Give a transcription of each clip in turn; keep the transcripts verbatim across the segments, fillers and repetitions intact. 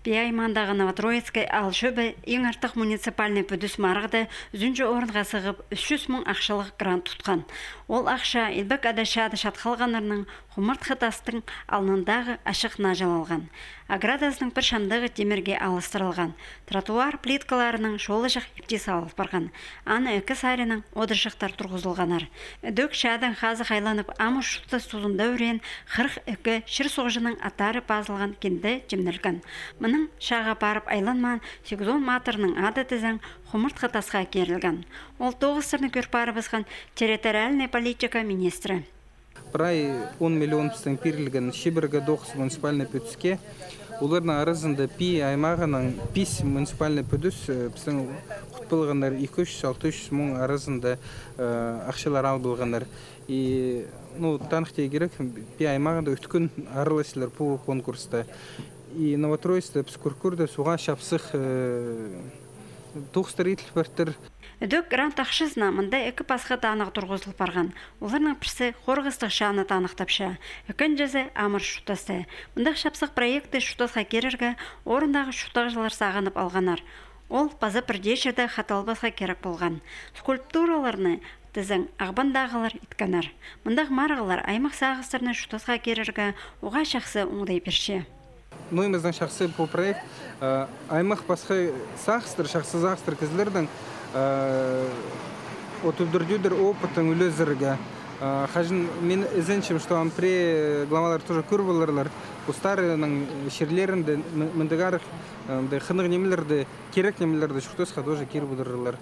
Пии аймаандағы Новотроицкай аал чӧбі иң артых муниципальнай пӱдӱс марығда ӱзінҷі орынға сығып, ӱс чӱс муң ахчалығ грант утхан. Ол ахча Илбек Ада чаада чат халғаннарның хумартхы тастың алнындағы ачығ наа чылалған. Оградазының пір чамдығы тимірге алыстырылған. Тротуар плиткаларының чолы чох ипти салыл парған. Аны ікі саринаң одырҷахтар турғызылғаннар. Ідӧк чаадаң хазых айланып, амыр чуртас тузында ӱреен хырых ікі чир-суғҷының аттары пазылған кинде тимнелген. Мының чааға парып айланмаан сигізон матырның ады тізең хумартхы тасха кирілген. Ол тоғыстарны кӧр парыбысхан территориальнай политика министрі. Прай он миллион пістің пирілген чибіргі тоғыс муниципальнай пӱдіске. Оларның аразында Пии аймағының пис муниципальнай пӱдіс, э, пістің хут полғаннар ікі чӱс, алты чӱс муң аразында, э, ахчалар ал полғаннар. И, ну, таныхтирға кирек, Пии аймағында ӱткӱн араласчалар пу конкурста. И Новотроицта піс кӧр-, кӧрдік, суғ чапсых, э, тоғыстар иділ партыр. Ідӧк грант ахчазына мында ікі пасха танығ турғызыл парған. Оларның пірсі хорғыстығ чааны таныхтапча, ікінҷізі амыр чуртасты. Мындағ чапсых проектті чуртасха кирерге орындағы чуртағҷылар сағынып алғаннар. Ол паза пір дее чирде хаталбасха кирек полған. Скульптураларны тізең Ағбандағылар иткеннер. Мындағ марығлар аймах сағыстарны чуртасха кирерге уғаа чахсы оңдай пирче. Ну, и мындағ чахсы пу проект, э, аймах пасха сағыстар, чахсы сағыстар кізілернің, э, от ӱдір-тӧдір опытын ӱлезерге. Э, хаҷан мин ізенчем, что ам пірее главалар тоже кӧр поларлар, постарының чирлерінде м-, мындағ арах, э, мындағ хынығ нимелерді, кирек нимелерді чуртасха тоже кир поларлар.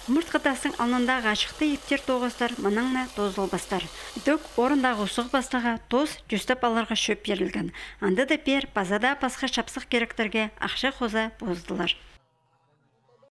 Хумартхы тастың алнындағы ачыхты иптер тоғыстар мынаң на тоозылбастар. Ідӧк орындағы усығ пастыға тоос тӧстеп аларға чӧп пирілген. Анда даа пеер паза даа пасха чапсых киректерге ахча хоза поздылар.